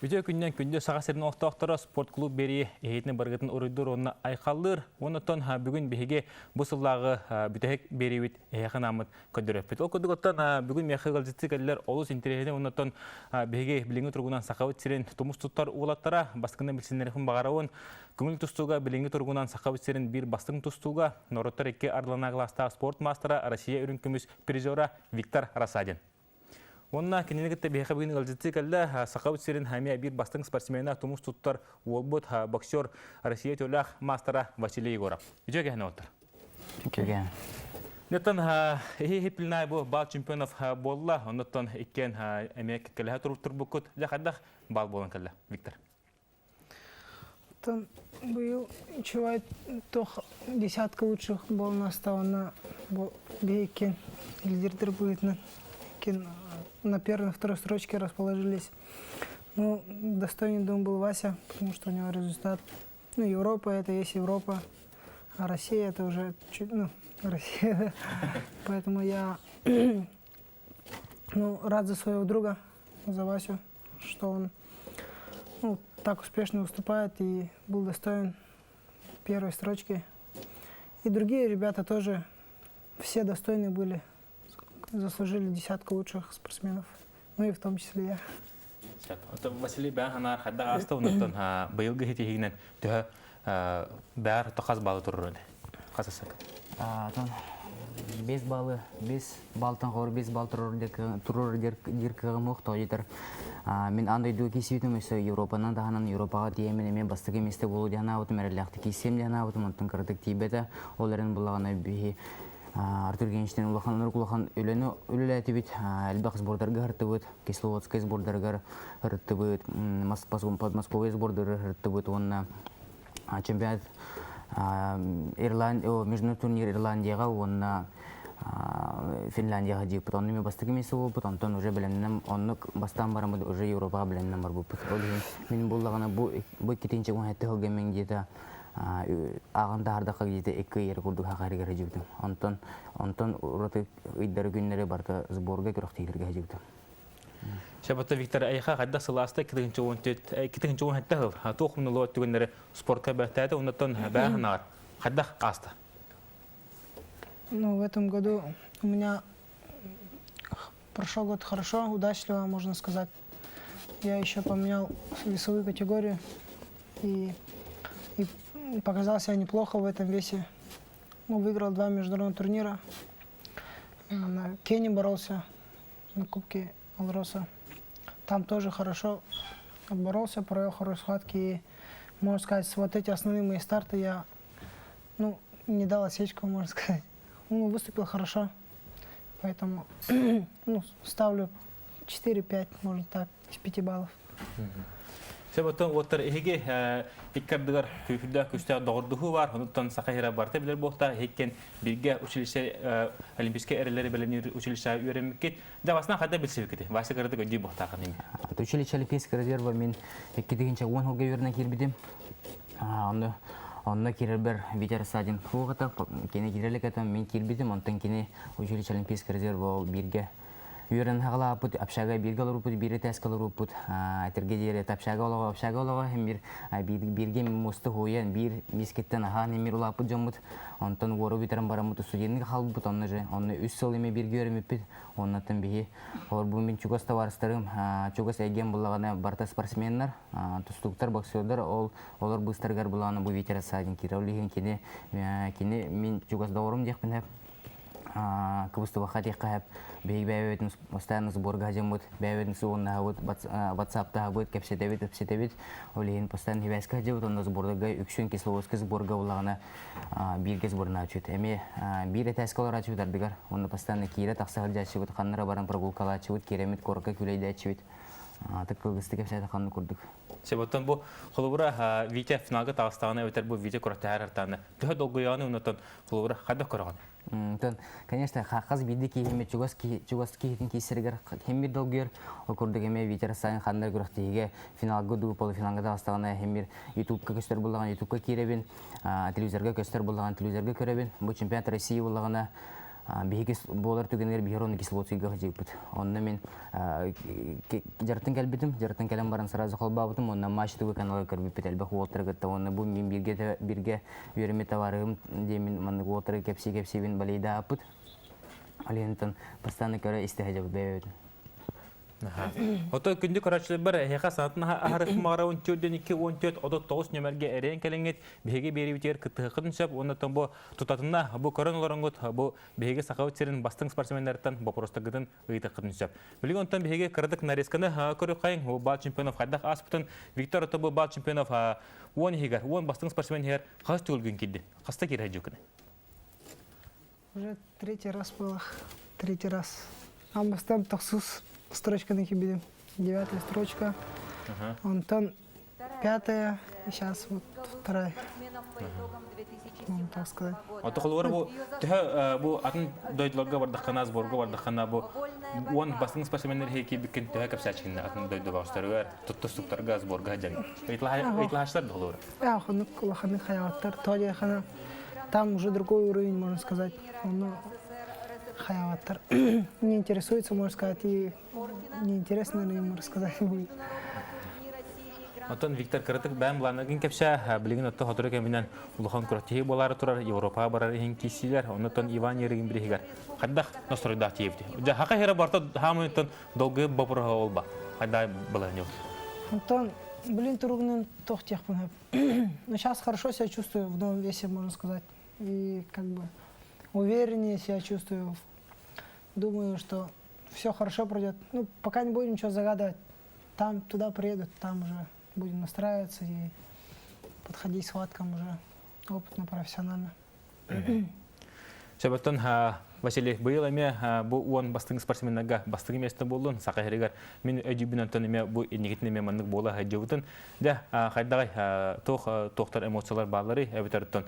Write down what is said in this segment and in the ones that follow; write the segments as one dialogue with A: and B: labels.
A: Үтүө күннэн күндү Саха сирин олохтоохторо спорт клуб берии эһиитин барыгытын уруйдуур уонна айхаллыыр. Оннуттан бүгүн биһиги бу сыллааҕы бүтэһик биэриибит эһиэхэ анааммыт көрдөрөппүт. Ол курдук оттон бүгүн миэхэ ыалдьыттыы кэллэр олус интэриэһинэй оннуттан биһиги билиҥҥи туругунан Сахабыт сирин тумус туттар уолаттара бастакынан билсиннэриэхпин баҕарабын. Көҥүл тустууга билиҥҥи туругунан Сахабыт сирин биир бастыҥ тустууга норуоттар икки ардыларынааҕы кылаастаах спорт маастара Россия үрүҥ көмүс призера Виктор Рассадин. Уонна кинини кытта биһиэхэ бүгүн ыалдьыттыы кэллэ Сахабыт сирин эмиэ биир бастыҥ спортсмена тумус туттар уолбут боксер Россия төлөөх маастара Василий Егоров. Үтүө кэһэн уолтар.
B: Үтүө
A: Неттан иһи хиппилнай бу бал чемпионов буолла. Оннуттан иккиэн эмиэ кэлэһэ турбуккут. Дьэ хайдах бал буолан кэллэ, Виктор?
C: Оттон быйыл үчүгэй туох десятка лучших буолан астаҕына бу биһиккин лидердэр быһыытынан иккин на первой, на второй строчке расположились. Ну, достойный дом был Вася, потому что у него результат. Ну, Европа это есть Европа, а Россия это уже чуть, ну, Россия. Поэтому я ну, рад за своего друга, за Васю, что он ну, так успешно выступает и был достоин первой строчки. И другие ребята тоже все достойны были, заслужили десятку лучших спортсменов. Ну и в том числе я.
A: Василий бээн ханаар хайдах ааста онуттан быйылгы хитиһигинэн төһө бээр хас баллы турар хас асак
B: Тон 5 баллы 5 балтан хор 5 балл турар дир кыаҕым суох тоҕо мин аан дойду киирсибитим өссө Европанан таһынан Европаҕа тиийэммин эмиэ бастакы миэстэ буолуо диэн анаабытым эрэллээхтик киирсиэм диэн анаабытым онтон кыратык тиийбэтэ ол эрэн буллаҕына биһи Артур Евгеньевичтэн улахан улахан үлэни үлэлээтибит элбэх сбордарга ыһыртыбыт Кисловодскай сбордарыгар ырыттыбыт Подмосковье сбордарыгар ыһыртыбыт уонна чемпионат Ирланд международный турнир Ирландияҕа уонна Финляндияҕа диэппит. Онно эмиэ бастакы миэстэ буолбут, онтон уже бэлэмнэнэн оннук бастаан бараммыт уже Европаҕа бэлэмнэнэн барбыппыт. Ол иһин мин буллаҕына бу бу иккитинчи уон сылга мин где-то ааҕан таһаардахха где-то икки ый эрэ курдук хахарыгар сылдьыбытым. Онтон онтон ураты ыйдары күннэри барыта сборга күрэхтэһиилэргэ сылдьыбытым.
A: Шабата Виктор эйха хайдах сылааста 2017 сыл туох умнулуот түгэннэри спортка бэхтээтэ оннуттан бээх хайдах ааста?
C: Ну, в этом году у меня прошел год хорошо, удачливо, можно сказать. Я еще поменял весовую категорию и показал себя неплохо в этом весе. Ну, выиграл два международных турнира. На Кении боролся, на Кубке Алроса. Там тоже хорошо боролся, провел хорошие схватки. И, можно сказать, вот эти основные мои старты я ну, не дал осечку, можно сказать. Ну, выступил хорошо. Поэтому ну, ставлю 4-5, можно так, из 5 баллов.
A: Себотон уоттар эһиги иккардыгар күүһүрдээх күстээх доҕордуһуу бар, онуттан саха иһэрэ барыта билэр буолта иһиккен бирге училище олимпийскай эрэллэри бэлэмниир училище үөрэммиккит. Дьэ басынан хайда билсибиккит? Вася кыратык өйдүү буохтаахын ими.
B: Училище олимпийского резерва мин 2010 сылга үөрэнэ киирбитим. Онно онно киирэрбэр Витя Рассадин суох кини киирэ илик мин киирбитим, онтон кини училище олимпийского резерва ол бииргэ үөрэн хаҕалааппыт, общага бииргэ олоруппут, биир этээскэ олоруппут, этэргэ диэри общага олоҕо, общага олоҕо иһин биир бииргэ муста хуйан, биир мискиттэн аһаан эмир улааппыт дьоммут, онтон уору бүтэрэн бараммыт студеннык хаалбыт, онно же, онно үс сыл эми бииргэ үөрэммиппит, оннуттан биһи бу мин чугас товарыстарым, чугас эйгэм буллаҕына барыта спортсменнар, тустууктар, боксердар, ол олор быыстарыгар булаҕына бу Витя Рассадин киирэр, ол иһин кини кини мин чугас доҕорум диэхпин кыбыстыбакка диэххэ сөп. Биһиги бэйэбитин постоянно сборга сылдьаммыт, бэйэбитин сууннаһабыт, ватсаптаһабыт, кэпсэтэбит, кэпсэтэбит. Ол иһин постоянно сибээскэ сылдьабыт, онно сбордарга үксүн Кисловодскай сборга буллаҕына бииргэ сборнааччыбыт. Эмиэ биир этээскэ олорооччубут ардыгар. Онно постоянно киирэ тахса сылдьааччыбыт, ханна эрэ баран прогулкалааччыбыт, киирэммит куоракка күлэйдээччибит. Аты кылгастык кэпсээтэ ханна курдук.
A: Себоттон бу холобура Витя финалга таҕыстаҕына эбэтэр бу Витя күрэхтэһэр артааны төһө долгуйаҕыный оннуттан холобура хайдах көрөҕүн?
B: Онтон, конечно, хас биирдии киһи чугас чугас киһитин киирсэригэр хим бир долгуйар. Ол курдук эмиэ Витя Рассадин ханна күрэхтэһиигэ финалга дуу, полуфиналга таҕыстаҕына хим бир Ютубка көстөр буллаҕына Ютубка киирэбин, телевизорга көстөр буллаҕына телевизорга көрөбүн. Бу чемпионат России буллаҕына. Биһиги буолар түгэнигэр биһиги оны Кисловодскийга сылдьыбыппыт. Онно мин дьарыттан кэлбитим, дьарыттан кэлэн баран сразу холбообутум, онно Матч ТВ каналга көрбүппүт элбэх уолтары кытта уонна бу мин бииргэ бииргэ үөрэммит табаарыһым диэммин маннык уолтары кэпсии-кэпсиибин балейдааппыт. Алиентан постоянно көрө истэ сылдьабыт бэйэбитин.
A: Ото күндү көрөөччүлэрбэр эһиэхэ санатын аһарык 14 14 39 нөмерге эрэйэн кэлиҥҥит биһиги биэриибитигэр кыттыһыаххытын сөп уонна бу тутатына бу көрөн олороҥҥут бу биһиги Сахабыт сирин бастыҥ спортсменнарыттан боппуруостаргытын ыйытыаххытын сөп. Билигин онтон биһиги кыратык нарезканы көрүөххэйиҥ. Бу бал чемпионов хайдах ааспытын Виктор ото бу бал чемпионов 10 иһигэр, 10 бастыҥ спортсмен иһигэр хас төгүлгүн киирдин? Хаста киирэ дьукуны?
C: Уже третий раз было. Третий раз. Амбастан тохсус строчканы кибидим. Девятая строчка. Онтон пятая, и сейчас вот вторая. Можно так сказать.
A: Ото холугар бу төһө бу атын дойдуларга бардаххына, сборга бардаххына бу уон бастыҥ спортсменнэр киирбиккин төһө кэпсээччигиннэ атын дойду баҕастарыгар, туттустуктарга сборга дьан ыйыталаһааччылар да холугар.
C: Хонук улаханнык хайаҕаттар. Тоҕо там уже другой уровень, можно сказать. Ону хайаҕаттар не интересуется, можно сказать, и неинтересно им рассказать будет.
A: Оттон Виктор кыратык бэйэм былааннаргын кэпсээ, билигин отто сотору кэминэн улахан күрэхтэһии буолаары турар Европаҕа барар иһин киирсиилэр, оннуттан Иван Ерыгин бириһигэр хайдах настройдаах тиийэбит? Дьэ, хака хера барта хаамыттан долгуйа боппуруоһа олба. Хайда былаанньыл?
C: Антон, блин, туругунан туох диэхпин Ну, сейчас хорошо себя чувствую в новом весе, можно сказать. И как бы увереннее себя чувствую. Думаю, что все хорошо пройдет. Ну, пока не будем ничего загадывать. Там туда приедут, там уже будем настраиваться и подходить к схваткам уже опытно, профессионально.
A: Сөбөттөн Василий быйыл эмиэ бу уон бастыҥ спортсменнарга бастыҥ миэстэ буоллун Саха сиригэр мин өйдүүбүн онтон эмиэ бу инникитин эмиэ маннык буола сылдьыбытын дьэ хайдаҕай туох туохтар эмоциялар баалларый эбэтэр оттон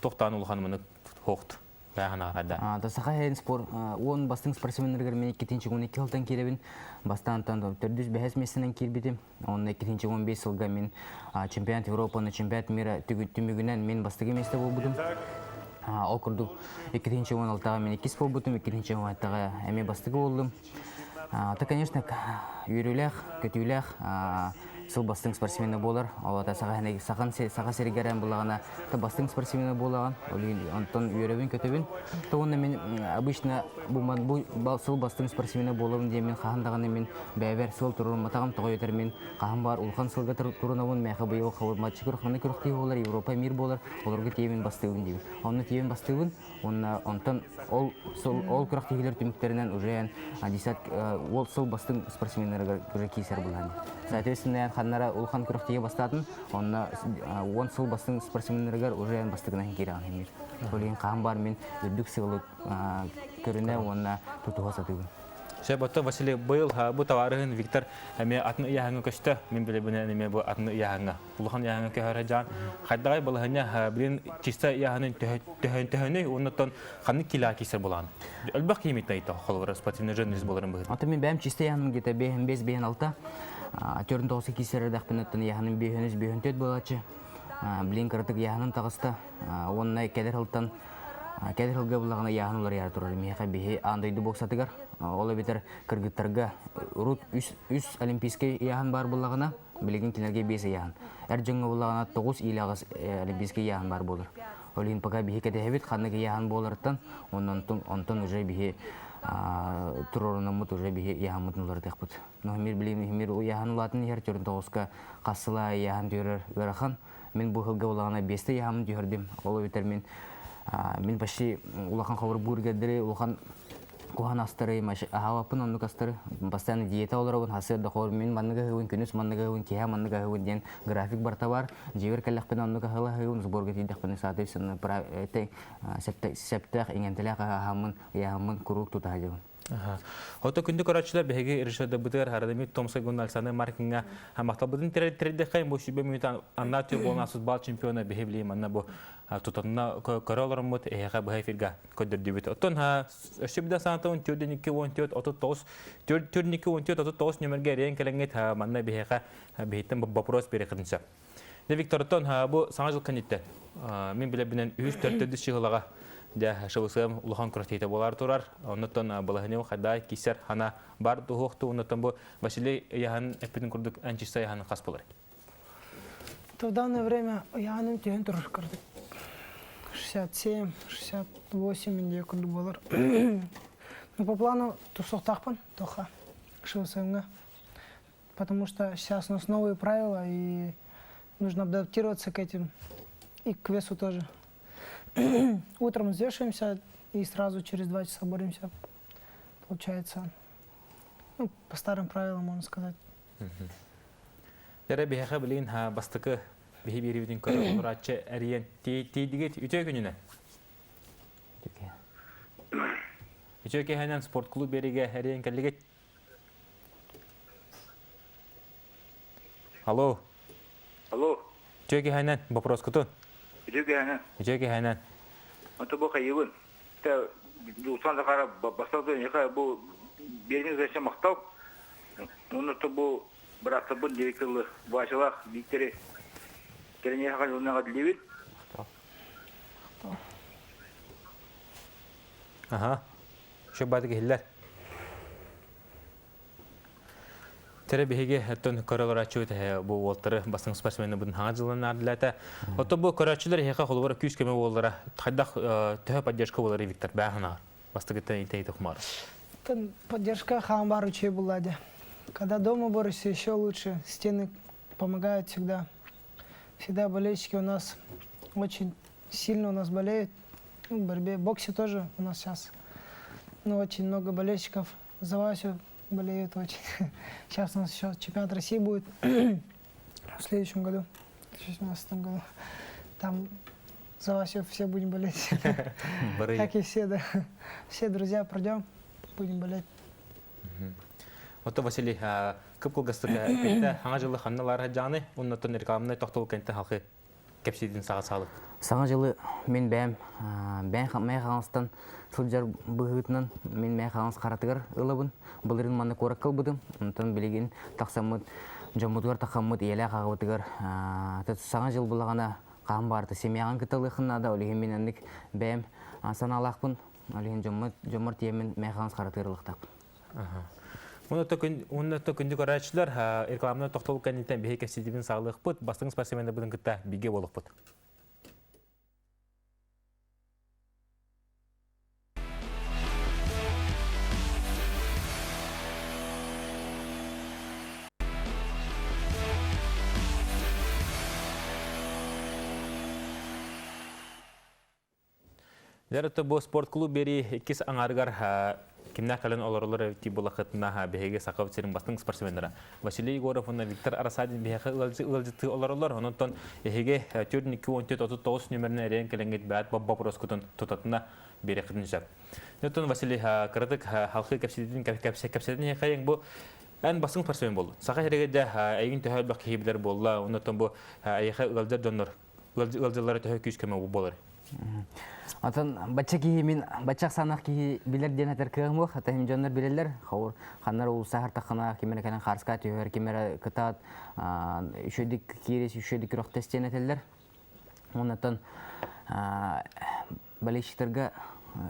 A: туохтаан улахан маннык хоохт
B: Да Саха сирин спорт уон бастыҥ спортсменнарыгар мин иккитинчи 12 сылтан киирэбин. Бастаантан төрдүс бэһис миэстэнэн киирбитим. Онно иккитинчи 15 сылга мин чемпионат Европаны, чемпионат мира түмүгүнэн мин бастакы миэстэ буолбутум. Ол курдук иккитинчи 16-га мин иккис буолбутум, иккитинчи 17-га эмиэ бастакы буоллум. Это, конечно, үөрүүлээх, көтүүлээх сыл бастыҥ спортсмена буолар. Ол ата Саха сиригэр булаҕына бастыҥ спортсмена буолаҕын. Онтон үөрэбин, көтөбүн. То уонна мин обычно бу сыл бастыҥ спортсмена буолабын диэн мин хаһан даҕаны мин бэйэбэр сыл турумматаҕым тоҕо өтөр мин хаһан баар улахан сылга турунабын мээхэ быйыл матчы күрханы күрэхтии буолар Европа мир буолар олорго тиэбин бастыыбын диибин онно тиэбин бастыыбын уонна онтон ол сыл ол күрэхтэһиилэр түмүктэринэн уже десят ол сыл бастыҥ спортсменнарыгар уже киисэр булан соответственно ханнара улахан күрэхтэһии бастаатын онно 10 сыл бастыҥ спортсменнарыгар уже бастыгынан киирэҕин химир ол иһин хаһан бар мин үрдүк сыалы көрүнэ уонна тутуһа сатыыбын.
A: Сөп, оттон Василий, быйыл бу табаарыһын Виктор эмиэ атын ыйааһыҥҥа көстө. Мин билэбинэн эмиэ бу атын ыйааһыҥҥа, улахан ыйааһыҥҥа көһөрө дьаан. Хайдаҕай балаһыанньа билин чисто ыйааһынын төһөнүй уонна ханнык килаа киисэр булаан? Элбэх киһи митнайта холобура спортивный журналист боларын быһыт.
B: Аты мен бэйэм чисто ыйааһыным где-то 5 5 6 төрүн тоҕуска киисэр эрдэхпин оттон ыйааһыным 5 3 5 буолааччы. Билин кыратык ыйааһыным таҕыста. Уонна кэлэр сылтан Кэлэр сылга буллаҕына ыйааһын уларыйаары турар. Миэхэ биһи аан дойду боксатыгар, ол эбэтэр кыргыттарга урут үс олимпийскай ыйааһын баар буоллаҕына, билигин кинилэргэ биэс ыйааһын. Эр дьоҥҥо буллаҕына тоҕус иилэҕис олимпийскай ыйааһын баар буолар. Ол иһин пока биһи кэтэһэбит ханнык ыйааһын буоларыттан, онтон онтон уже биһи туруорунаммыт уже биһи ыйааһыммытын уларытыахпыт. Но мир билигин мир ыйааһын улаатын иһэр төрүн тоҕуска хас сыла ыйааһын түөрэр ыарахан. Мин бу сылга улаҕана биэстэ ыйааһыммын түһэрдим. Ол эбэтэр мин мин почти улахан хобур бургердери, улахан куһаҕан астары аһаабаппын оннук астары. Постоянно диета олоробун, сарсыарда хор мин маннык аһыыбын, күнүс маннык аһыыбын, киэһэ маннык аһыыбын диэн график барыта бар. Дьиэбэр кэллэхпинэ оннук аһыылаһыыбын, сборга тиийдэхпинэ соответственно септэх, иҥэнтэлээх аһааммын, ыйааһыммын куруук тута сылдьабын.
A: Ото күндү көрөөччүлэр биһиги режиссердарбытыгар Радомир Томскай уонна Александр Маркиҥҥа махталбытын тириэрдэххэ бу сүбэ мүнүүтэ аннаа түө буолан футбол чемпиона биһи билии манна бу тутанна көрө олороммут эһиэхэ быһа эфирга көрдөрдүбүт. Оттон өссө бида санатабын 4 14 39 4 14 39 нөмерге эрийэн кэлэҥҥит манна биһиэхэ биһиттэн вопрос биэриэххитин сөп. Дьэ Виктортон бу саҥа жыл кэнниттэн мин билэрбинэн үһүс төрт төрдүс чыһылаҕа. Дьэ, ШВСМ улахан күрэхтэһиитэ буолар турар. Оннуттан балаһыньыл хайда киссер хана бар туһуохту оннуттан бу Василий ыйаһын эппитин курдук анчиста ыйаһын хас болар.
C: То в данное время ыйааһыным түһэн турар курдук. 67, 68 индия курдук буолар. Ну, по плану тусуохтаахпын тоха ШВСМ-га. Потому что сейчас у нас новые правила, и нужно адаптироваться к этим, и к весу тоже. Утром взвешиваемся и сразу через 2 часа боремся. Получается, ну, по старым правилам, можно сказать.
A: Дэрэ биһиэхэ билигин бастакы биһи биэрибитин көрө олорааччы эрийэн тиийдигит үтүө күнүнэн. Үтүө киэһэнэн спортклуб биэригэ эрийэн кэллигит. Алло.
D: Алло.
A: Үтүө киэһэнэн вопроскутун.
D: Үтүө киэһэнэн.
A: Үтүө киэһэнэн.
D: Ото бу хайыбын. Дусан Захара бастакы бу биэрин зачем мактал. Оны бу бырааттарбын директорлы Василах Викторы кэлин хака дилибит.
A: Аха. Шөббаты киһиллэр. Тере биһиги оттон көрөлөрөччү бу уолтары бастыҥ спортсмены бун хаҥа дьылын наардылата. Ото бу көрөөччүлэр эһиэхэ холобура күүс көмө буоллара хайдах төһө поддержка буолар Виктор бааһынаар бастыгыттан итей тухмар.
C: Поддержка хаамбар үчүгэй буолла дии. Когда дома борешься, еще лучше. Стены помогают всегда. Всегда болельщики у нас очень сильно у нас болеют. В борьбе. В боксе тоже у нас сейчас ну, очень много болельщиков. За Васю болеют очень. Сейчас у нас еще чемпионат России будет в следующем году, в 2017 году. Там за Васю все будем болеть. Как и все, да. Все друзья придем, будем болеть.
A: Ото Василий, кып-кылгастык эппиттэ, хаҥа дьылы ханна жааны, оннотон рекламнай тохтол кэнтэ халқы кэпсиитин саҕа саалык.
B: Саҥа дьылы мин бэйэм бэйэм Мэйэ Хаҥаластан сылдьар быһыытынан мин Мэйэ Хаҥалас харатыгар ылабын. Былырыын манна куоракка ылбытым. Онтон билигин тахсаммыт дьоммутугар тахаммыт ийэлээх аҕабытыгар саҥа дьыл булаҕына хаһан баарта семьяҕын кытта ылыаххын наада. Ол иһин мин аннык бэйэм санаалаахпын. Ол иһин дьоммут дьоммор тиийэммин Мэйэ Хаҥалас харатыгар ылыахтаахпын.
A: Уонна күндү көрөөччүлэр рекламаны тохтол кэнниттэн биһи кэпсэтиибин саҕалыахпыт, бастыҥ спортсменнарбытын кытта бииргэ буолуохпут. Дьэ, бу спорт клуб биэрии иккис аҥаарыгар кимнээх кэлэн олороллор эбит булахытына биһиги Саха сирин бастыҥ спортсменнара Василий Егоров уонна Виктор Рассадин биһиэхэ ыалдьыттыы олороллор. Онон эһиги 4 2 14 39 нүмеринэн эрийэн кэлэҥҥит бэт боппуруоскутун тутатына биэриэххитин сөп. Оттон Василий кыратык халқы кэпсэтин кэпсэтин хайың бу эн бастыҥ спортсмен болду. Саха сиригэр дьэ эйигин төһө элбэх киһи билэр буолла. Оннуттан бу эйиэхэ ыалдьар дьоннор ыалдьаллара төһө күүс көмө буолар?
B: Отон бачча киһи мин бачча ахсааннаах киһи билэр диэн этэр кыаҕым суох. Хата дьоннор билэллэр. Хаур ханнар уулусса хартаххына ким эрэ кэлэн хаарыска түһэр, ким эрэ кытаат үчүгэйдик киирис, үчүгэйдик күрэхтэс диэн этэллэр. Оннотон болельщиктарга,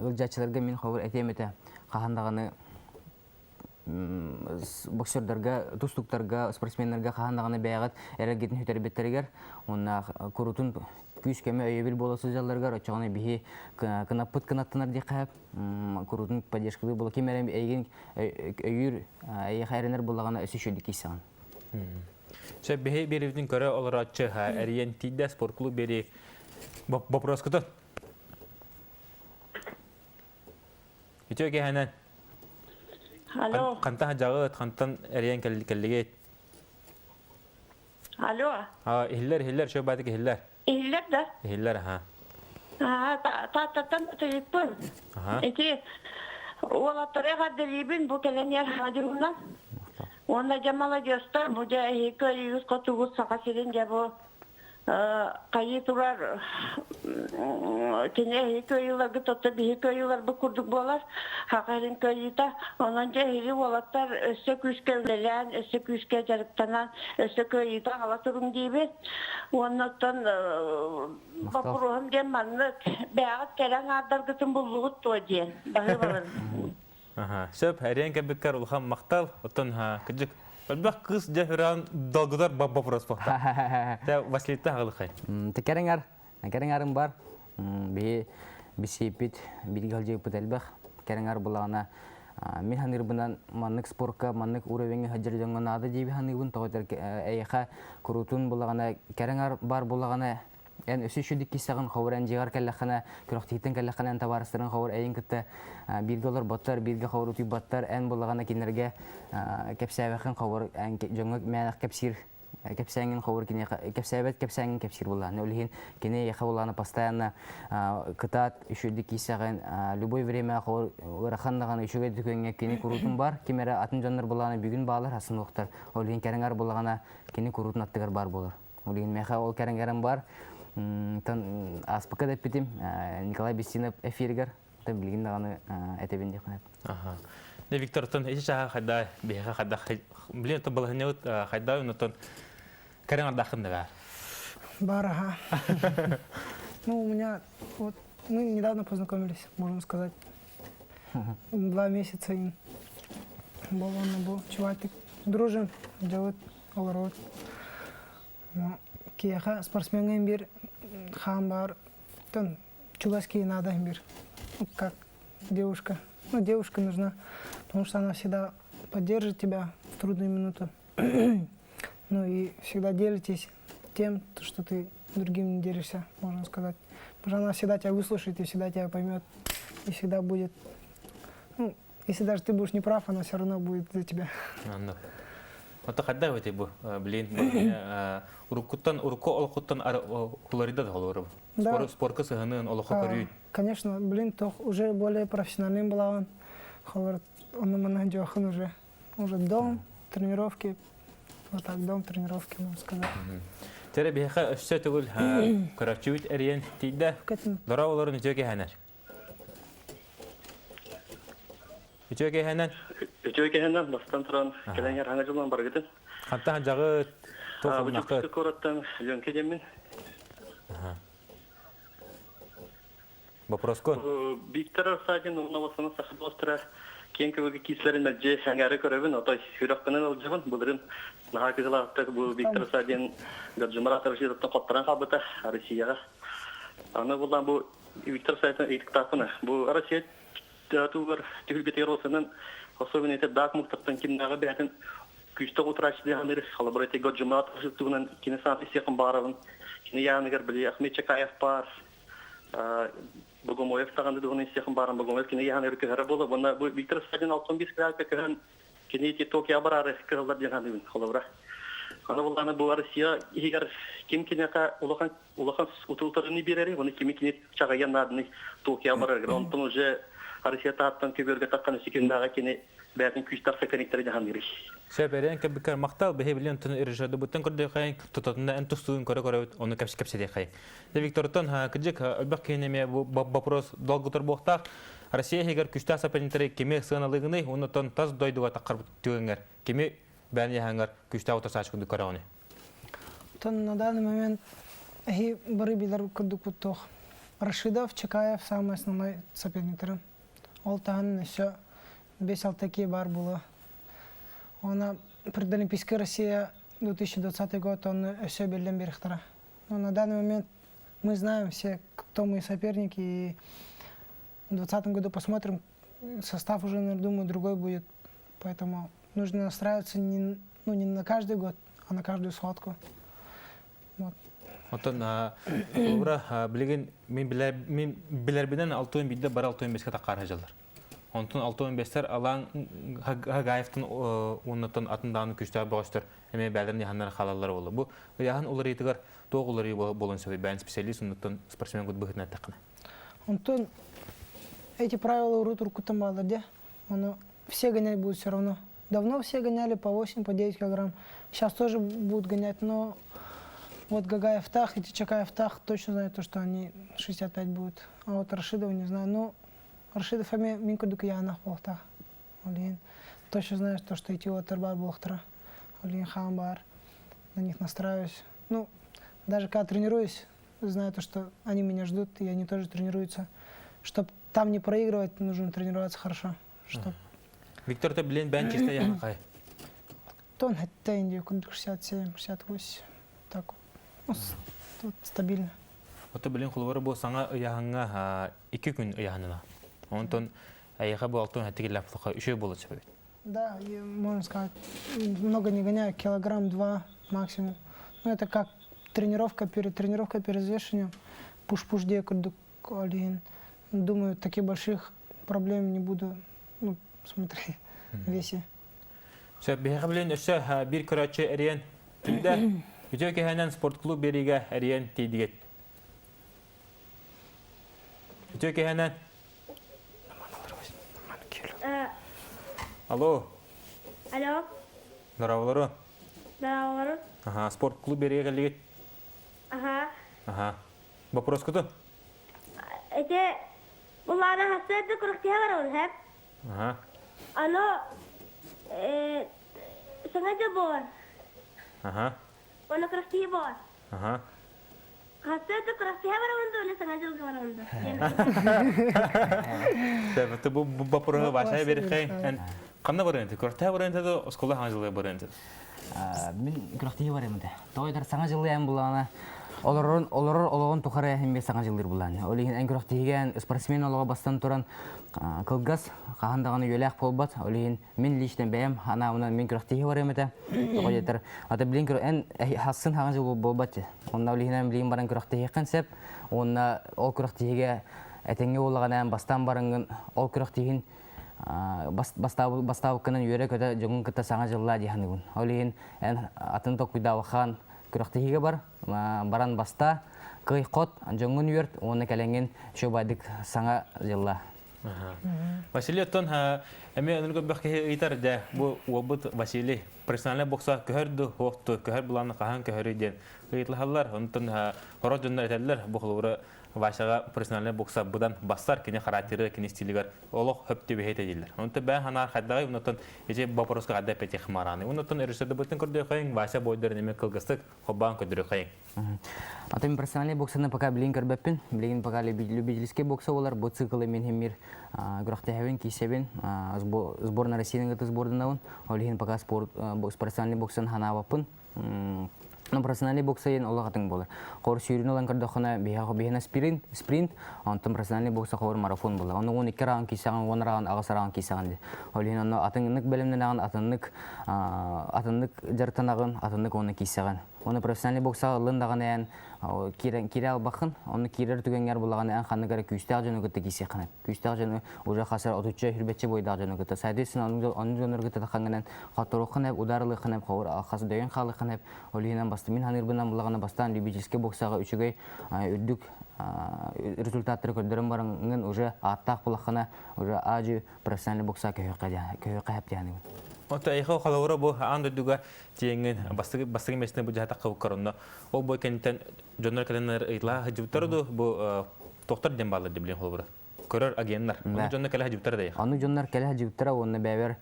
B: ыалдьааччыларга мин хобур этиэм этэ. Хаһан даҕаны боксердарга, тустууктарга, спортсменнарга хаһан даҕаны бэйэҕит эрэлгитин сүтэрбиттэригэр уонна курутун күүс-көмө өйөбүл буола сылдьалларыгар оччоҕуна биһи кынаппыт кынаттанар диэххэ курутун поддержкалыы буола ким эрэ эйигин өйүүр эйиэхэ эрэнэр буоллаҕына өссө үчүгэйдик киирсэҕин.
A: Сөп биһи биэрибитин көрө олорооччу эрийэн тиийдэ спортклуб биэрии боппуруоскутун. Үтүө киэһэнэн.
E: Алло.
A: Хантан дьаҕыт, хантан эрийэн кэллигит?
E: Алло.
A: А, иһиллэр, иһиллэр, чөй баатык иһиллэр.
E: Иһиллэр да?
A: Иһиллэр, аха.
E: Тааттаттан тыйыппын. Ити уолаттары эҕэрдэлиибин бу кэлэн иһэр хаадьылынан. Уонна дьэ маладьыастар, бу дьэ эһиги көрүүгүт хотугут Саха сирин дьэ бу. Хайыы турар кини эһиги кыайыыларгыт отто биһи кыайыыларбыт курдук буолар. Хаха иһин кыайыыта. Онон дьэ эһиги уолаттар өссө күүскэ үлэлээн, өссө күүскэ дьарыктанан, өссө кыайыыта аҕала туруҥ диибит. Уонна оттон боппуруоһум диэн маннык бэйэҕит кэрэ аҥаардаргытын буллугут дуо диэн баһыыбаларын.
A: Сөп, эриэн кэлбиккэр улахан махтал. Оттон кырдьык, элбэх кыыс дьэ үрэҕин долгутар вопрос буолта. Тэ Василийта хаҕылыкай.
B: Тэ кэрэҥэр, кэрэҥэрим бар. Биһи бисиэппит, бииргэ сылдьыбыппыт элбэх. Кэрэҥэр булаҕына мин саныырбынан маннык спорка, маннык уровеҥҥа сылдьар дьоҥҥо наада диэби саныыбын. Тоҕо этэр эйиэхэ куруутун булаҕына кэрэҥэр бар булаҕына Эн өссө үчүгдүк киирсэҕин, ховор эн дьиэҕэр кэллэххинэ, күрэхтэһииттэн кэллэххинэ эн табаарыстарыҥ ховор эйин кытта бииргэ олорботтор, бииргэ ховор утуйбаттар, эн буллаҕына кинилэргэ кэпсээбэххин ховор эн дьоҥҥо мээнэх кэпсиир кэпсээҥҥин ховор киниэхэ кэпсээбэт кэпсээҥҥин кэпсиир буллаҕына. Ол иһин кини эйиэхэ буллаҕына постоянно кытаат үчүгдүк киирсэҕин, любой время ховор ыарахан даҕаны үчүгэй дүкүөҥҥэ кини куруутун бар, ким эрэ атын дьоннор буллаҕына бүгүн баалар, атын уохтар. Ол иһин кэрэҥэр буллаҕына кини куруутун аттыгар баар буолар. Ол иһин миэхэ ол кэрэҥ бар. Тон ааспыкка да эппитим Николай Бестинов эфиригэр тон билигин даҕаны этэбин диэххэ.
A: Аха. Не Виктор, тон ити чаха хайда биһиэхэ хайда билин тон балаһынньабыт хайда онтон кэрэҥ ардаххын да баар.
C: Бар, ага. Ну, у меня вот мы недавно познакомились, можно сказать. 2 месяца им был он был чувак дружим, делает олорор. Киэхэ спортсмеҥҥа биир хаан баар тон чугас киһи надо биир как девушка. Ну, девушка нужна, потому что она всегда поддержит тебя в трудную минуту. Ну и всегда делитесь тем, что ты другим не делишься, можно сказать. Потому что она всегда тебя выслушает и всегда тебя поймет, и всегда будет, ну, если даже ты будешь неправ, она все равно будет за тебя.
A: Ото хайдах эбитий бу блин уруккуттан урукку олохуттан уларыйда да холууру.
C: Да.
A: Спорка сыһынын олохо көрүү.
C: Конечно, блин, тох уже более профессиональным булаҕын. Холор оны мана жохон уже уже дом, тренировки, вот так дом, тренировки, можно сказать.
A: Тере биһиэхэ өссө төгүл көрөөччүбүт эрийэн тиийдэ. Дороо олорун үтүө кэһэнэр. Үтүө кэһэнэн.
F: Үтүө кэһэнэн бастан туран кэлэн хаҥа дьылан баргытын.
A: Хантан жагы
F: Бу Дьокуускай куораттан Ленке диэммин.
A: Вопрос-кун.
F: Виктор Арсадин уонна Васана Сахабостра киэҥ көбүгү киислэрин мэлдьи сэҥээрэ көрөбүн, отой сүрэхпинэн ылдьабын. Былырын наһаа кыһылаахтык бу Виктор Арсадин Гаджимар Атарашидовтан хоттаран хаалбыта Россияҕа. Аны булан бу Виктор Сайтын ыйытыктаахпын. Бу Россия тугар түһүлгэтигэр осынан особенно это даак муктартан кимнааҕы бэйэтин күүстээх утарааччы диэханыр холобура ити Гаджимар Атарашидовтугунан кини саат истиэхин баарабын. Кини яаныгар били Ахмед Чакаев баар, Богомоев даҕаны дуһун истиэхин бааран Богомоев кини яһан көһөрө буола уонна бу Виктор Сталин 65 градуска көһөн кини ити Токио бараары кыһыллар диэн саныыбын холобура. Аны буллааны бу Россия иһигэр ким киниэхэ улахан улахан утултарыны биэрэри, оны кими кини чаҕыйан наадыны Токио барарыгар. Онтон уже Россия тааттан көбүөргэ таххан үсүкүннааҕы кини бэйэтин күүстээх соперниктары дьаһаныырый.
A: Сөп эрээн кэбиккэр махтал биһи билэн тун режиссердыбыттан көрдөөхөйн тутатына эн тустуун көрө көрөбүт ону кэпс кэпсэтиэхэй. Де Виктортон кыдьык элбэх киһини эмиэ бу вопрос долгутар буохтаах. Россия иһигэр күстээх соперниктары кими сыаналыгыный оннотон тас дойдуга таххар түгэҥҥэр кими бээн яһаңар күстээх утарсаачы курдук көрөҕүнүй?
C: Тон на данный момент эһи бары билэр курдукпут туох. Рашидов, Чекаев самый основной соперниктары. Ол таһынан өссө 5-6 киһи баар буолуо. Она предолимпийская Россия 2020 год он өссө биллэн биэриэхтэрэ. Но на данный момент мы знаем все, кто мои соперники, и в 2020 году посмотрим, состав уже, наверное, думаю, другой будет. Поэтому нужно настраиваться не, ну, не на каждый год, а на каждую схватку. Вот.
A: Оттон ура билигин мин билэр мин билэрбинэн 6-11-де бар 6-15-ке таххар сылдьаллар. Онтон 6-15-тер Алан Хагаевтан уоннаттан атын даҕаны күстээх бөҕөстөр эмиэ бээлэрин яһаннар хаалаллар буолла. Бу ыйааһын уларыйытыгар туох уларыйыы буолуон сөбүй бэйэн специалист оннуттан спортсмен быһыытынан эттэххинэ.
C: Онтон эти правила урут уруккуттан бааллар дии. Ону все гонять будут все равно. Давно все гоняли по 8, по 9 килограмм. Сейчас тоже будут гонять, но. Вот Гагаевтах и Чакаевтах точно знаю то, что они 65 будут. А вот Рашидов не знаю. Ну, Рашидов эми мин курдук ыйаанах буолуохтаах. Ол иһин точно знаю, то, что эти уолаттар баар буолуохтара. Ол иһин хаан баар. На них настраиваюсь. Ну, даже когда тренируюсь, знаю то, что они меня ждут, и они тоже тренируются. Чтоб там не проигрывать, нужно тренироваться хорошо. Чтоб
A: Виктор, ты билен бән чисто яхай.
C: Тон хэтте инди курдук 67, 68. Так вот. Ну, тут стабильно.
A: Ото билин холобура бу саҥа ыйааһыҥҥа 2 күн ыйааһынына. Онтон эйиэхэ бу алтын хэтигиллээх үчүгэй буола сөбүт.
C: Да, и, можно сказать, много не гоняю, килограмм два максимум. Ну, это как тренировка перед тренировкой, перед взвешиванием. Пуш-пуш дии курдук олиин. Думаю, таких больших проблем не буду, ну, смотри, в весе.
A: Сөп, биһиэхэ билин өссө биир көрөөччү эриэн түндэ. Үтүө киһинэн спортклуб биэриигэ эриэн тиийдигит. Үтүө киһинэн. Алло.
G: Алло.
A: Здраволору.
G: Здраволору.
A: Ага, спортклуб биэриигэ кэллигит.
G: Ага.
A: Ага. Вопрос куту?
G: Эти буллаана хасыарды күрэхтэһэ барабын, һэ?
A: Ага.
G: Аны саҥа дьыл буолар.
A: Ага.
G: Уонна күрэхтэһии буолар.
A: Ага.
G: Хасыарды күрэхтэһэ барабын да, или саҥа дьылга барабын да?
A: Сөп, бу боппуруоһу Вася берихэй. Ханна барыан этэ? Күрэхтэһэ барыан этэ да, оскуола саҥа дьылга барыан этэ?
B: Мин күрэхтэһии барыам этэ. Тоҕо этэр саҥа дьылы эн булаана олорорун олорор олоҕун тухары эһин саҥа дьыллыыр булаан. Ол иһин эн күрэхтэһиигэ спортсмен олоҕо бастан туран кылгас, хаһан даҕаны үйэлээх буолбат. Ол иһин мин лично бэйэм анаабынан мин күрэхтэһии барыам этэ. Тоҕо диэтэр, ата билин эн хассын хаҥа дьыл буолбат. Онно ол иһинэн билигин баран күрэхтэһиэххин сөп. Уонна ол күрэхтэһиигэ этэҥҥэ буоллаҕына эн бастаан бараҥҥын ол күрэхтэһиин бастаабыккынан үөрэ-көтө дьоҥҥун кытта саҥа дьыллаа дии саныыбын. Ол иһин эн атын толкуйдаабаххаан күрэхтэһиигэ бар, баран бастаа, кый-хот, дьоҥҥун үөрт уонна кэлэҥҥин үчүгэйдик саҥа дьыллаа.
A: Василий оттон эмиэ өнөр көрбөх киһи ыйытар дьэ бу уолбут Василий профессиональный бокса көһөр ду суох көһөр былааны хаһан көһөрүй диэн ыйыталаһаллар. Онтон хорох дьоннор этэллэр бу холобура Васяҕа профессиональный бокса быдан бассар кини характеры кини стилигэр олох хөп түбэһэ дииллэр. Онтон бэйэн санаар хайдаҕый онтон ити вопроска хайда эппэтих мараны. Онтон режиссердыбытын көрдөхөйүҥ Вася бойдарын эмиэ кылгастык холбоон көрдөрөхөйүҥ.
B: А то профессиональный боксаны пока билин көрбөппүн. Билигин пока любительский бокса болар. Бу циклы мен хемир күрэхтэһэбин, киисэбин, сборная России кытта сборданабын. Ол иһин пока спорт профессиональный боксаны ханаабаппын. Ну, профессиональный бокса диэн олох атын буолар. Хор сүүрүн ылан көрдөххүнэ, биһиэхэ биһиэнэ спринт, спринт, онтон профессиональный бокса хор марафон буолар. Ону 12 раунд киисэҕин, 10 раунд, 8 раунд киисэҕин дии. Ол иһин онно атыннык бэлэмнэнэҕин, атыннык атыннык дьарыктанаҕын, атыннык уонна киисэҕин. Оны профессиональный боксаҕа ыллын даҕаны эн киирэн киирэ албаххын, ону киирэр түгэҥҥэр булаҕын эн ханнык эрэ күүстээх дьону кытта киисиэххин. Күүстээх дьону уже хасар отучча хүрбэччэ буойдаах дьону кытта. Соответственно, оннук дьоннору кытта таххаҥҥынан хотторуоххун эп, удар ылыаххын эп, ховур хас дөйөн хаалыаххын эп. Ол иһинэн баста мин саныырбынан булаҕына бастаан любительский боксаҕа үчүгэй үрдүк результаттары көрдөрөн бараҥҥын уже ааттаах булаххына уже аажы профессиональный бокса көһүөххэ көһүөххэ хэп диэханыгын.
A: Ото эйхэ холобура бу аан дойдуга тиэҥҥин бастыгы бастыгы миэстэни бу дьаһатахха буккар онно ол бу кэнниттэн дьоннор кэлэннэр ыйыталаһа сылдьыбыттара ду бу тохтор диэн бааллар билин холобура көрөр агеннар ону дьоннор кэлэ сылдьыбыттара да
B: Ону дьоннор кэлэ сылдьыбыттара уонна бэйэбэр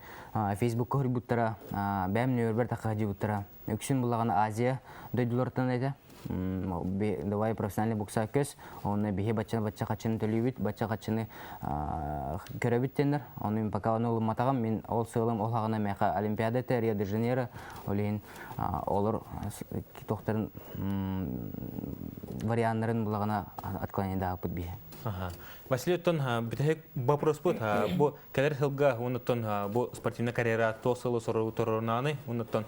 B: Фейсбукка суруйбуттара бэйэм нөмербэр тахха сылдьыбыттара үксүн буллаҕына Азия дойдуларыттан этэ давай профессиональный бокса көс онно биһи бачча бачча хаччыны төлүүбүт бачча хаччыны көрөбүт диэннэр ону мин пока ону ылымматаҕым мин ол сыалым ол хаҕына миэхэ олимпиада этэ Рио де Жанейро ол иһин олор туохтарын варианнарын булаҕына отклонениедаабыт биһи
A: Василий оттон бүтэһик вопроспут бу кэлэр сылга оннуттан бу спортивная карьера туох сылы торунааны оннуттан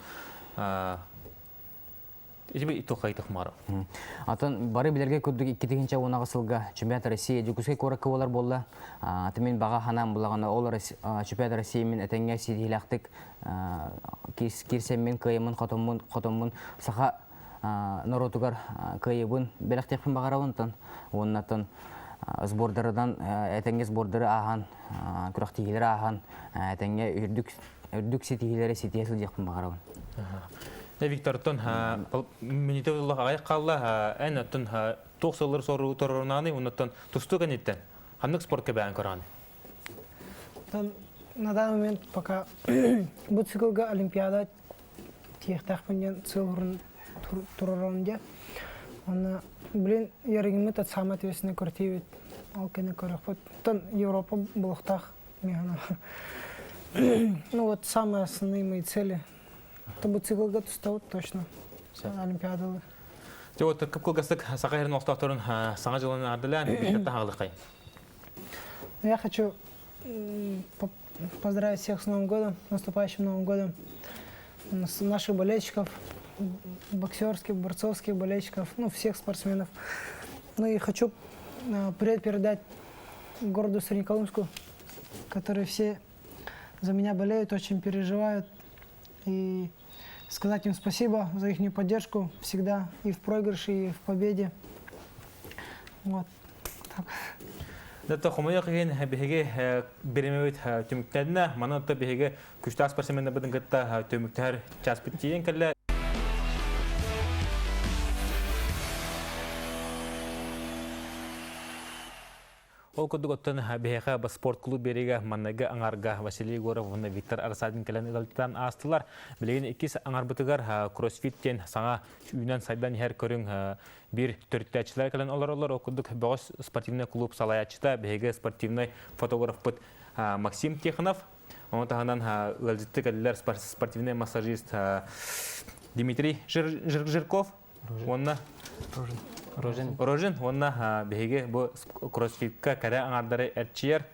A: Ити тухайтых мара.
B: Атын бары билэргэ курдук 2010 сылга чемпионат России Дьокуускай куоракка буолар буолла. Аты мин баҕа санаам булаҕына ол чемпионат России мин этэҥҥэ ситиһиилээхтик киирсэммин кыайаммын хотоммун хотоммун саха норуотугар кыайыбын бэлэхтиэхпин баҕарабын тон уоннатан сбордарынан этэҥҥэ сбордары ааһан күрэхтэһиилэри ааһан этэҥҥэ үрдүк үрдүк ситиһиилэри ситиһэ сылдьыахпын баҕарабын.
A: Виктортон минутэ улах аҕай хаалла эн оттон туох сыллар сору торорунаны оннуттан тустуу кэнниттэн ханнык спортка бээн көрөҕүн?
C: На данный момент пока бу циклга Олимпиада тиэхтээхпин диэн сыал турарым диэ. Онно блин ярыгыммыт от самый ответственный көртиибит ол кэннэ көрөхпүт. Оттон Европа булуохтаах миэхэ. Ну вот самые основные мои цели. Это бу циклга тустабыт точно. Олимпиадалы.
A: Дьэ вот кып-кылгастык саха сирин олохтоохторун саҥа дьылын ардылаан Виктортан хаалыаххай.
C: Я хочу поздравить всех с Новым годом, наступающим Новым годом. Наших болельщиков, боксерских, борцовских болельщиков, ну, всех спортсменов. Ну и хочу привет передать городу Среднеколымску, которые все за меня болеют, очень переживают. И сказать им спасибо за их поддержку всегда и в проигрыше, и в победе. Вот. Так.
A: Дата хомойох иһин биһиги биримэбит түмүктэннэ. Манан та биһиги күчтээх спортсменнарбытын кытта түмүктэһэр часпыт тиийэн кэллэ. Ол курдук оттон биһиэхэ спорт клуб биэриигэ манныгы аҥарга Василий Егоров уонна Виктор Арсадин кэлэн ыалдьытан аастылар. Билигин иккис аҥарбытыгар кроссфит диэн саҥа үүнэн сайдан иһэр көрүҥ биир төрүттээччилэр кэлэн олороллор. Ол курдук бөҕөс спортивнай клуб салайааччыта, биһиги спортивнай фотографпыт Максим Тихонов, ону таһынан ыалдьытты кэллилэр спортивный массажист Дмитрий Жирков уонна
B: Рожин.
A: Рожин уонна биһиги бу кроссфитка кэрэ аҥардары эрчийэр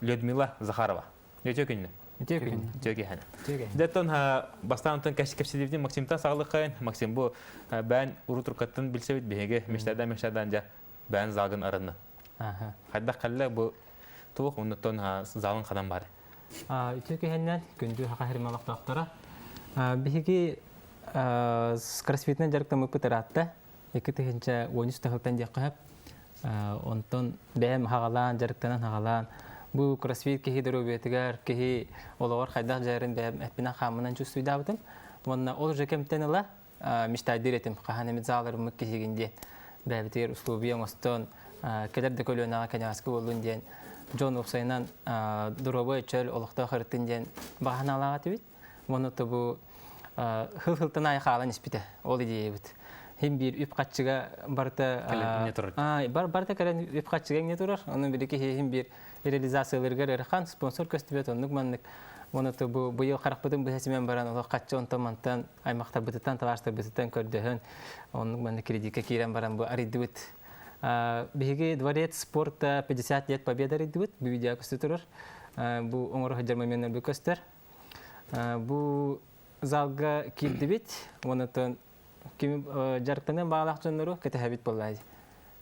A: Людмила Захарова. Үтүө күннү.
B: Үтүө күн.
A: Үтүө күн. Деттон бастаан онтон кэпсэтибитин Максимтан саҕалыххайын. Максим бу бээн урутуркаттан билсэбит биһиги мечтадан мечтадан дьа бээн залгын арынны. Хайдах кэллэ бу туох оннуттан залын хадан бары.
H: Үтүө күһэннэн күндү хаха хирмалахтаахтара. Биһиги кроссфитнен дьарыктаммыппыт ыраатта. 2013 тахылтан диэххэ сөп. Онтон бэйэм хаҕалаан, дьарыктанан хаҕалаан, бу кроссфит киһи доруобуйатыгар, киһи олоҕор хайдах дьайарын бэйэм эппинэн-хааммынан чувствуйдаабытым. Уонна ол уже кэмтэн ыла мечтайдыыр этим, хаһан эмит зааларыммыт киһигин диэн. Бэйэбитигэр условия оҥостон, кэлэр да көлүөнэҕэ кэнэҕэски буоллун диэн, дьон уопсайынан доруобай чөл олохтоох ырыттын диэн баҕа санаалаах этибит. Уонна бу хыл-хылтан аайы хаалан испитэ ол идеябыт. Хим биир үп-харчыга барыта барыта кэлэн үп-харчыга иҥнэ турар. Онон били киһи хим биир реализацияларыгар ыарахан спонсор көстүбэт оннук маннык. Уонна бу быйыл харахпытын быһа симэн баран олох хаччы онтон мантан аймахтарбытыттан табаарыстарбытыттан көрдөһөн оннук маннык кредиккэ киирэн баран бу арыйдыбыт. Биһиги дворец спорта 50 лет победы арыйдыбыт. Бу видео көстө турар. Бу оҥоро сылдьар моменттар бу көстөр. Бу залга киирдибит, онотон ким дьарыктаныан баҕалаах дьоннору кэтэһэбит буоллаа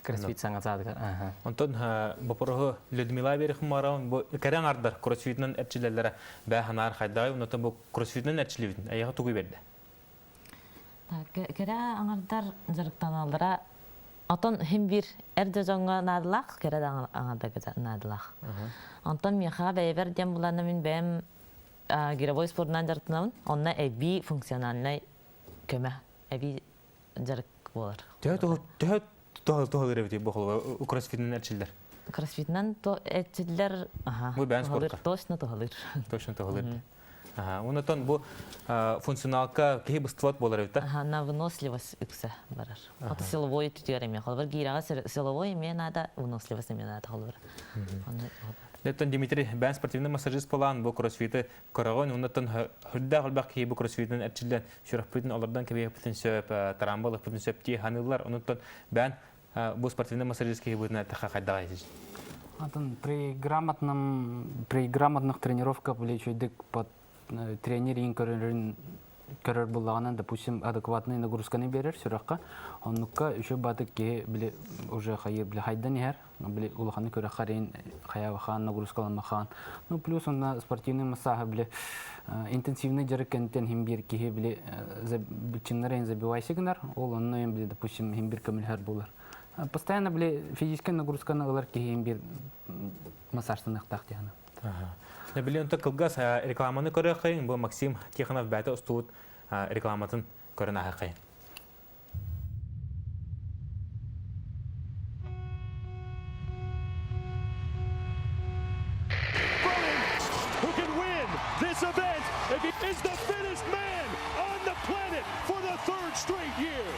H: кроссфит саҥа саадыгар.
A: Онтон бопороһу Людмила Берехмаровна бу кэрэ аҥардар кроссфитынан эрчиллэллэрэ бээ ханаар хайдаҕай онотон бу кроссфитынан эрчиллибитин эйиэхэ тугу бердэ?
I: Кэрэ аҥардар дьарыктаналлара Отон хим биир эр да дьоҥҥо наадалаах, кэрэ да аҥардарга наадалаах. Онтон миэхэ бэйэбэр диэн буланна мин бэйэм гировой спордунан дьарыктанабын. Онно эбии функциональнай көмө, эбии дьарык буолар.
A: Төһө төһө туһалыыр эбитий бу холобура кроссфитинэн эрчиллэр?
I: Кроссфитинэн эрчиллэр, аха,
A: Бу бэйэн спортка.
I: Точно туһалыыр.
A: Точно туһалыыр. Онотон бу функционалка киһи быстыбат буолар эбит
I: да? На выносливость үксэ барар. Ото силовой түтүгэр эмиэ холобур гиираҕа силовой эмиэ наада, выносливость эмиэ наада холобур.
A: Оттон Дмитрий бэйэн спортивный массажист буолан бу кроссфиты көрөҕүн, оннуттан хүрдээх элбэх киһи бу кроссфитынан эрчиллэн сүрэхпитин олордон кэбиһиэхпитин сөп, тараамба ылыахпытын сөп дии саныыллар. Онуттан бэйэн бу спортивный массажист киһи быһыытынан эттэххэ хайдаҕай
J: Атын при грамотном при грамотных тренировках били үчүгэйдик под тренер иин көрөрүн көрөр буллаҕына, допустим, адекватный нагрузканы биэрэр сүрэххэ. Оннукка үчүгэй баатык киһи били уже хайы били хайдан иһэр, били улаханы көрөххө рейн хайаабахаан нагрузкаламмахаан. Ну плюс онно спортивный массажы били интенсивный дьарык кэнниттэн хим биир киһи били быччыҥнар забивайся гынар, ол онно били допустим хим бир көмөлөһөр буолар. Постоянно били физическэй нагрузканы ылар киһи биир массажтаныахтаах диэн.
A: Били онто кылгас рекламаны көрүөххэйиҥ бу Максим Тихонов бэйэтэ устубут. рекламатын көрөн ааһыаххайын.
K: Who can win this event if he is the fittest man on the planet for the third straight year.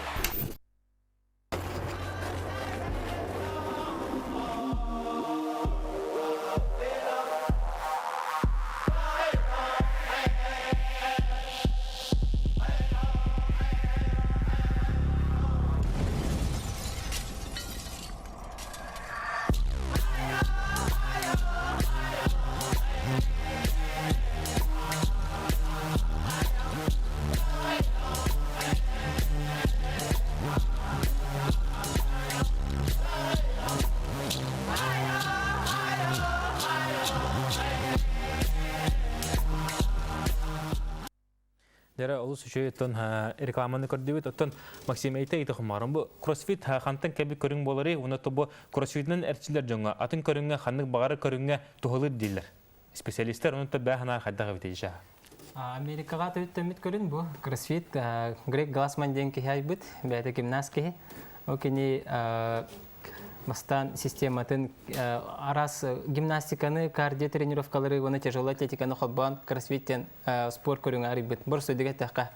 A: Дьэрэ олус үчүгэй оттон рекламаны көрдүбүт. Оттон Максим эйте ыйта хумаарым бу кроссфит хантан кэлбит көрүҥ буоларый уонна бу кроссфитынан эрчиллэр дьоҥҥо атын көрүҥҥэ ханнык баҕарар көрүҥҥэ туһалыыр дииллэр. Специалистар онон бээ санаа хайдах эбитий дьа?
H: Америкаҕа төрүттэммит көрүн бу кроссфит Грег Глассман диэн киһи айбыт, бэйэтэ гимнаст киһи. Ол кини бастаан систематын араас гимнастиканы, кардио тренировкалары уонна тяжелая атлетиканы холбоон кроссфит диэн спорт көрүҥэ арыйбыт. Бор сөдүгэ эттэххэ,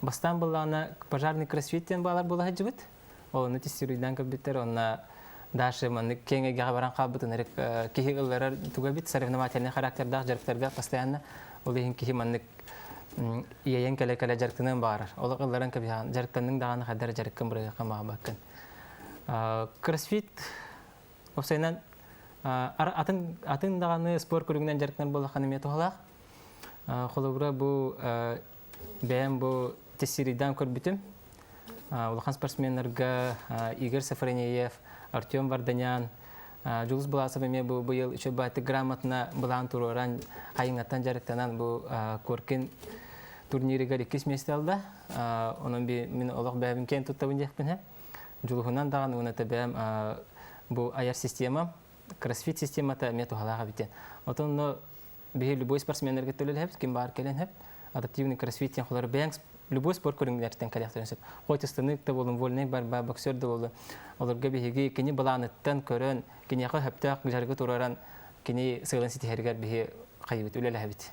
H: бастаан былаана пожарный кроссфит диэн баалар буола сылдьыбыт. Ол ону тестируйдаан көрбүттэр, онно Даша маннык киэҥ эйгэҕэ баран хаалбыт ынырык киһи ылларар туга бит соревновательный характердаах дьарыктарга постоянно ол иһин киһи маннык иэйэн кэлэ-кэлэ дьарыктаныан баҕарар. Олох ылларан кэбиһэҕин, дьарыктанныҥ даҕаны хайдах дьарыккын бырайыахха баҕарбаккын. Кроссфит уопсайынан атын атын даҕаны спорт көрүҥүнэн дьарыктанар буоллаххына эмиэ туһалаах. Холобура бу бэйэм бу тестирийдаан көрбүтүм. Улахан спортсменнарга Игорь Сафронеев, Артем Варданян, Дьулус Буласов эмиэ бу быйыл үчүгэй баайтык грамотно былаан туруоран, айыҥаттан дьарыктанан бу Коркин турнирыгар иккис миэстэ ылла. Онон би мин олох бэйэбин киэн туттабын диэхпин һэ. Дьулуһунан даҕаны уонна бэйэм бу айар системам, кроссфит системата эмиэ туһалаах эбит диэн. Отон биһи любой спортсменнарга төлөлөһөбүт, ким баар кэлэн хөп. Адаптивный кроссфит диэн холор бэйэҥ любой спорт көрүҥнэртэн кэлиэхтэрин сөп. Хоть ыстанык да буолун, вольный борьба, боксер да буолун. Олорго биһиги кини былааныттан көрөн, киниэхэ сөптөөх дьарыгы тураран, кини сыалын ситиһэригэр биһи хайыбыт үлэлэһэбит.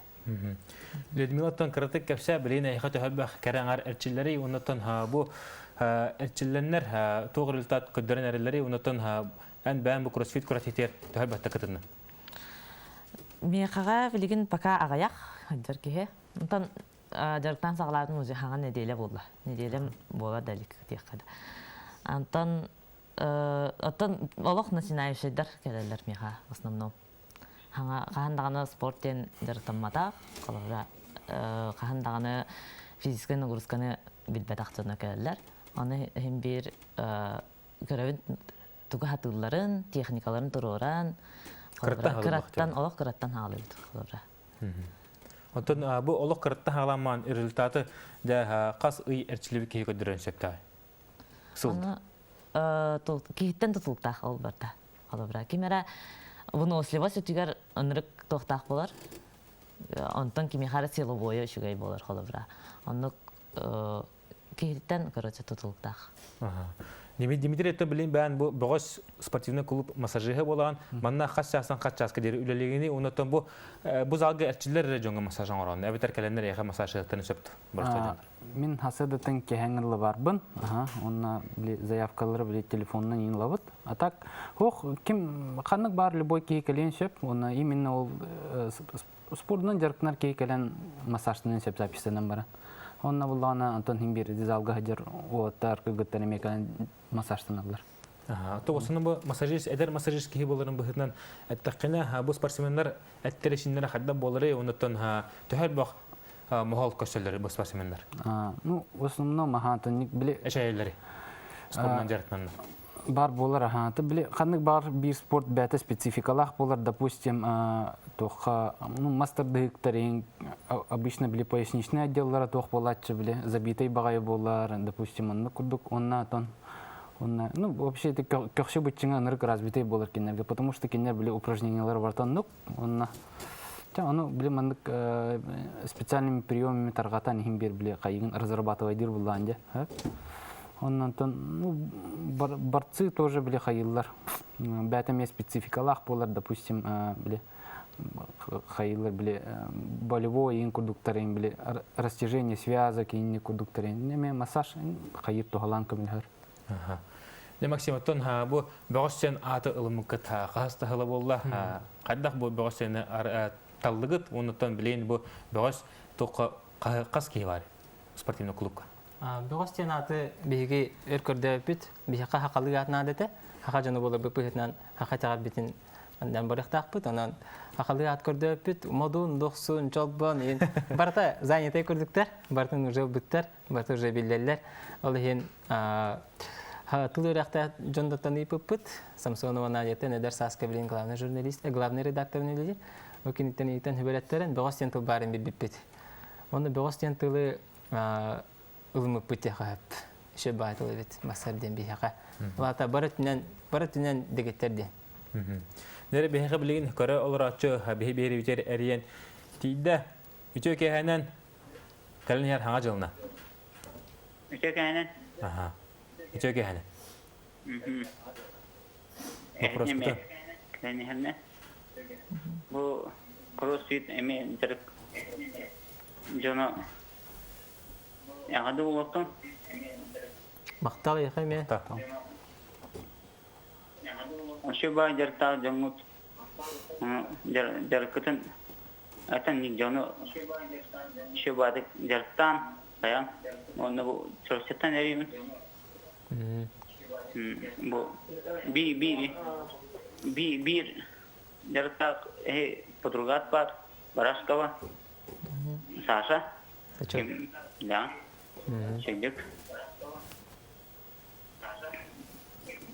A: Людмилаттан кыратык кэпсээ, билигин эйиэхэ төһө кэрэ аҥар эрчиллэрий, оннуттан бу эрчиллэннэр туох результат көрдөрөн эрэллэрий, оннуттан эн бэйэҥ бу кроссфит күрэхтэһиитигэр төһө элбэхтэ кытыннын?
I: Миэхэҕэ билигин пока аҕыйах сылдьар киһи. Онтон дьарыктаан саҕалаабытым уже хаҥа нэдиэлэ буолла. Нэдиэлэм буола да илик диэххэ да. Антон оттон олох начинающайдар кэлэллэр миэхэ в основном. Хаҥа хаһан даҕаны спорт диэн дьарыктамматах, холобура хаһан даҕаны физическай нагрузканы билбэтэх дьоно кэлэллэр. Аны иһин биир көрөбүн тугу хатыылларын, техникаларын туруоран, кыраттан, олох кыраттан хаалыбыт холобура.
A: Оттон бу олох кыраттан хаалаамаан результаты дьэ хас ый эрчилибит киһи көрдөрөн сөптөөх?
I: Сыл. Киһиттэн тутулуктаах ол барда. Холобура, ким эрэ выносливость үтүгэр ынырык туохтаах болар. Онтон кимиэхэ эрэ силовойа үчүгэй болар холобура. Оннук киһиттэн, короче, тутулуктаах.
A: Дмитрий, это билин бээн бу бөҕөс спортивный клуб массажиһа буолаан, манна хас чаастан хас чааска диэри үлэлиигини, оннуттан бу бу залга эрчиллэр эрэ дьоҥҥо массаж оҥорон, эбэтэр кэлэннэр эйиэхэ массаж сөп
J: дьоннор. Мин хасыдатын кэһэҥ ыллыбарбын, онна били заявкалары били телефонунан иин ылабыт. А так, ох, ким ханнык бар любой киһи кэлиэн сөп, онна именно ол Спордунан дьарыктанар киһи кэлэн массажтанан сөп записьтанан баран. Онно буллаҕына Антон иһин биир залга сылдьар уолаттар кыргыттар эмиэ кэлэн массажтаналлар.
A: Тоҕусуна бу массажист, эдэр массажист киһи буоларын быһыытынан эттэххинэ, бу спортсменнар эттэрэ-сииннэрэ хайдах буоларый, оннуттан төһө элбэх моһол көрсөллөр бу спортсменнар?
J: Ну, в основном, аха, били...
A: Эчэйэллэри спордунан дьарыктаннар.
J: Бар буолар, аха. Били ханнык баар биир спорт бэйэтэ спецификалаах буолар, допустим, туохха, ну, мас тардыһыктарын обычно били поясничный отделлара туох буолааччы били забитай баҕайы буолар, допустим, оннук курдук, онна отон онна, ну, вообще это көхсө быччыҥа ынырык разбитый буолар кинилэргэ, потому что кинилэр били упражнениялар бартан оннук, онна. Ону били маннык специальными приемами тарҕатан иһин биэр били хайыгын разрабатывайдыыр буллаан дьэ. Оннонтон ну борцы тоже били хайыллар. Бэйэтэ эмиэ спецификалаах буолар, допустим, били хайыллар били болевой иин курдуктарын били растяжение связок иинни курдуктарын эмиэ массаж хайыр туһалаан көмөлөһөр.
A: Дьэ, Максим, оттон бу бөҕөс сен ааты ылыммыккыт хаһыс да сыла буолла. Хайдах бу бөҕөс сени таллыгыт? Оннуттан билигин бу бөҕөс туохха хас киһи бар спортивный клубка?
H: Бөҕөс диэн ааты биһиги өр көрдөөбүппүт. Биһиэхэ хахалыы аат наада этэ. Хаха дьоно буоларбыт быһыытынан хаха итэҕэлбитин барыахтаахпыт. Онон хахалыы аат көрдөөбүппүт. Модун, дохсун, чолбон, барыта занятай көрдүктэр, барытын уже ылбыттар. Барыта уже биллэллэр. Ол иһин тыл үөрэхтээх дьон да ыйыппыппыт. Самсонова Надяттан эдэр сааска билин главный журналист, главный редактор үлэлиир. Ол киниттэн ыйытан хүбэлэттэрин бөҕөс диэн тыл баарын билбиппит. Онно бөҕөс диэн тылы ылыммыппыт диэхэ сөп. Еще баай тыл эбит массар диэн биһиэхэ. Улаата бары өттүнэн бары өттүнэн дэгиттэр диэн.
A: Нэрэ биһиэхэ билигин көрө олорооччу биһи биэрибитер эрийэн тиийдэ. Үтүө киэһэнэн Кэлин иһэр хаҥа дьылына.
L: Үтүө кэһэнэн.
A: Аха. Үтүө кэһэнэ. Вопроспутун.
L: Кэлин иһэрнэ. Бу кроссфит эми дьарык дьоно эҕэрдэ буолуохтун.
H: Махтал эйиэхэ эмиэ.
L: Үчүгэй баай дьарыктаах дьоҥҥут дьарыккытын Этэн дьону шыбаатык дьарыктаан хайаан уонна бу Чурапчыттан эрийбин. Бу би би би биир дьарыктаах эһи подругат баар Барашкова Саша. Да. Чэйдик.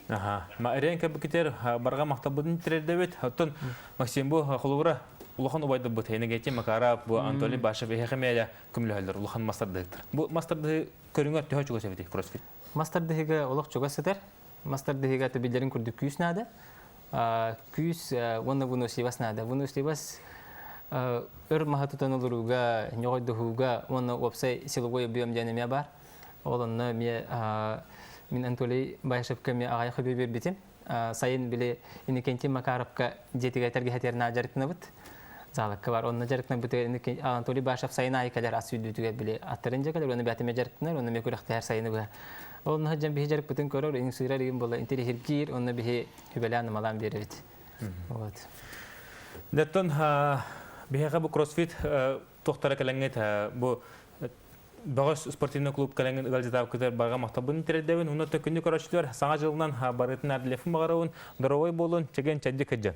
A: Аха. Ма эрэн кэбикитер барга махталбытын тирэрдэбит. Оттон Максим бу холобура улахан убайдарбыт Энегети Макаров бу Анатолий Башев эһэхэмиэлэ көмөлөһөллөр улахан мастардыһыктар. Бу мастардыһы көрүҥэр төһө чугас эбитий кроссфит?
H: Мастардыһыга олох чугас сытар. Мастардыһыга төбүллэрин курдук күүс наада. Күүс уонна выносливость наада. Выносливость өр маһы тутан олорууга, ньоҕойдоһууга уонна уопсай силовой объем диэн эмиэ бар. Ол онно эмиэ мин Анатолий Баишевка эмиэ аҕайах үбү биэрбитим. Сайын били Иннокентий Макаровка дьиэтигэр тэлгэһэтигэр наа дьарыктанабыт. Заалакка бар. Онно дьарыктанабыт Анатолий Башев сайын аайы кэлэр ас сүүрдүүтүгэр били аттарын дьэ кэлэр, уонна бэйэтэ эмиэ дьарыктанар, уонна эмиэ күрэхтэһэр сайыны быһа. Ол онно сылдьан биһи дьарыкпытын көрөр, иҥсыырар игин буола интэриэһиргиир, онно биһи сүбэлээн-амалаан биэрэбит. Вот.
A: Деттон биһиэхэ бу кроссфит туохтара кэлэҥҥит бу Бөҕөс спортивный клуб кэлэҥҥин ыалдьытаабыккытыгар барҕа махталбын тириэрдэбин. Уонна төкүннү көрөөччүлэр саҥа дьылынан барытын Адлефын баҕарабын. Доровой буолун, чэгиэн чэбдик сылдьын.